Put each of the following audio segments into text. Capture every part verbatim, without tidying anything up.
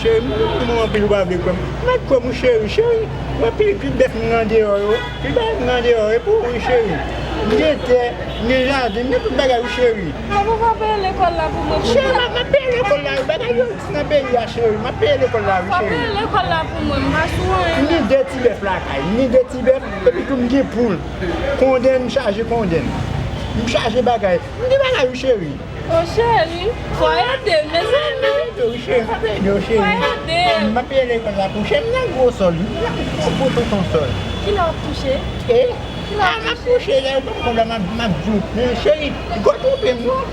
Cheri, m di w anpil ou pa vle kwè m. Mèt kwè m wi cheri, cheri. Mwen pil, pil bèf m gen andeyò yo. Pil bagay m gen andeyò, e pou ou wi cheri. M gen tè, m gen jaden, m gen tout bagay wi cheri. Papa, peye lekòl la pou mwen. Cheri, m ap, m ap peye lekòl la wi. Bagay yo di nan peyi a cheri. M ap peye lekòl la wi cheri. Papa, peye lekòl la pou mwen, m pa sou anyen. M gen de ti bèf lakay. M gen de ti bèf, epi tou m gen poul. Konnen m chaje konnen. M chaje bagay. M gen bagay wi cheri. O cheri, fò ede m, mezanmi. Ede w, cheri, m ap ede w, cheri. Fò ede m. M ap peye lekòl la pou cheri, m nan gwo sòl, m nan gwo, gwo tonton sòl. Kilè w ap kouche? E? Kilè w ap kouche? A, m ap kouche, lè yo ban m kòb la, m ap, m ap di w. Men, cheri, gò twonpe m, non.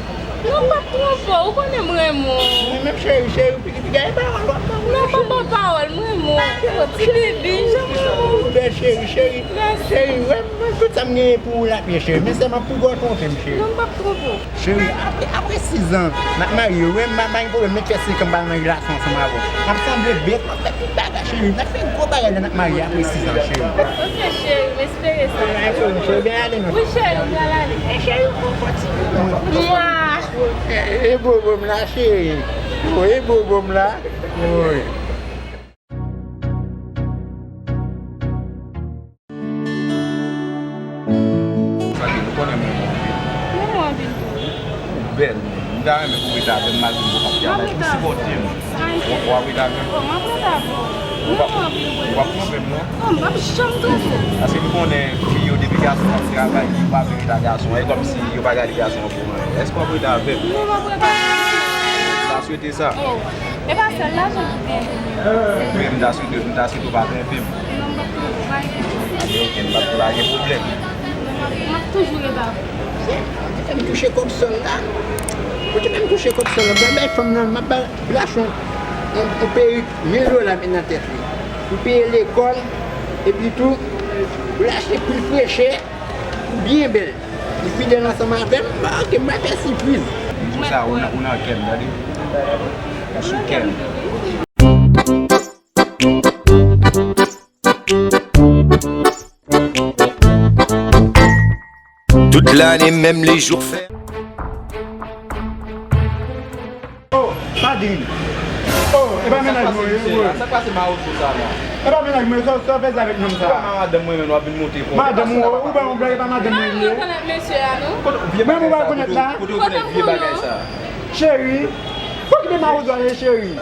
Non, m p ap twonpe w, ou konnen m renmen w. Mwen menm, cheri, cheri, piga e pawòl w ap ban mwen. Non, pa ban pawòl, m renmen w. Ti bibi, jan m renmen w. Bèl cheri, cheri. Mèsi. Cheri, wè, mwen, tout sa m genyen pou ou l ap ye, cheri. Men sèlman pou gò twonpe m, cheri. Non, m p ap twonpe w. Cheri, apre, apre sis an, n ap marye, wi, m pa, pa gen pwoblèm, men fè senk an m pa nan relasyon ansanm avè w. N ap sanble bèf, n ap fè tout bagay, cheri. N ap fè gwo bagay lè n ap marye apre sis an, cheri. Ok, cheri, m espere sa. Pa gen pwoblèm, cheri, byen ale, non? Wi, cheri, m pral ale. E, cheri, ou fò ti mwen. Mwa! E, e bobo m la, cheri. Wi, e bobo m la. Wi. Sa gen, nou konnen mwen renmen w anpil. Mwen renmen w anpil tou. Ou bèl, menm. M ta renmen pou w rete avè m malgre m gen yon papi a la, pou sipòte m. Ay, w ap, w ap rete avè m? Oh, m ap rete avè w. Mwen renmen w anpil, bro. Ou p ap twonpe m, non? Oh, m p ap janm twonpe w. Paske m konnen fi yo, depi gason ap travay, yo pa vle rete ak gason an. E kòmsi yo pa gade gason an pou anyen. Èske w ap rete avè m? Non, m ap rete avè w. M ta swete sa. Oh. E pa sèl lajan ki te enterese m. Men m ta swete, m ta swete w pa twonpe m. Non, m p ap twonpe w, pa gen. A, men ok, m p ap, pa gen pwoblèm. M ap, m ap toujou rete avè w. Kote m touche kòb sòl la? Kote m touche kòb sòl la? M ap bay fanm nan, m ap bay Blason yon, yon perik mil dola met nan tèt li. Pou peye lekòl, epi tou, pou l achte pil frechè, pou byen bèl. Li fidèl ansanm avè m, m, ok, m pral fè sipriz. Sou sa, ou nan, ou nan kè m, tande? Ou sou kè m. Tout lane, menm le jou fè. Oh, Padrin. Oh, e pa mennaj mwen, wi. Sa k pase mawozo sa la? E pa mennaj mwen, sa, sa w fè sa avèk nonm sa? E pa madanm mwen menm, w ap vin monte konsa. Madanm ou, ou ba yon blag, e pa madanm mwen li ye. M pa rekonèt mesye a, non. Kote, vye bagay sa, kote, kote w rekonèt vye bagay sa? Cheri, fò kite mawozo ale, cheri.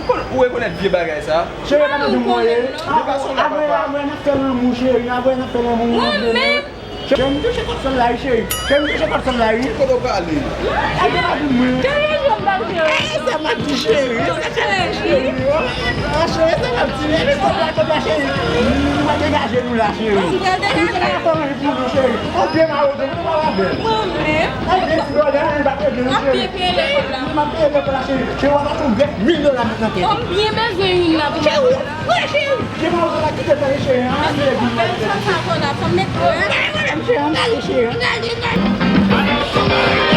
Kote ou rekonèt vye bagay sa? Cheri, e pa madanm mwen li ye. Avè, avè, avè, n ap fè lanmou, cheri, avè, n ap fè lanmou. Mwen menm? Cheri, m touche kòb sòl la wi, cheri. Cheri, m touche kòb sòl la wi. Kote w prale? Al gen pa di mwen. Gade jan m pral jere. Eh, sa m ap di cheri, sa m ap di cheri. Ah, cheri, sa m ap di. Epi kòb la, kòb la, cheri. Nou va degaje nou la, cheri. M pral degaje. Sa va fè anvi pou nou, cheri. On byen mawozo, nou pa la bèl. Mwen menm. On byen ti brother, anvi pa pede nou, cheri. M ap peye lekòl la. M ap peye lekòl la, cheri. Cheri, w ap achte yon grèf mil dola met nan tèt. Konbyen bezwen youn nan pou lekòl la? Wi, cheri. Cheri, mwen, ou va kite sa, cheri, an? Mèsi pou bèl chans sa, Fòna, fò m met mwen. Cheri, ann ale, cheri, ann ale, ann ale.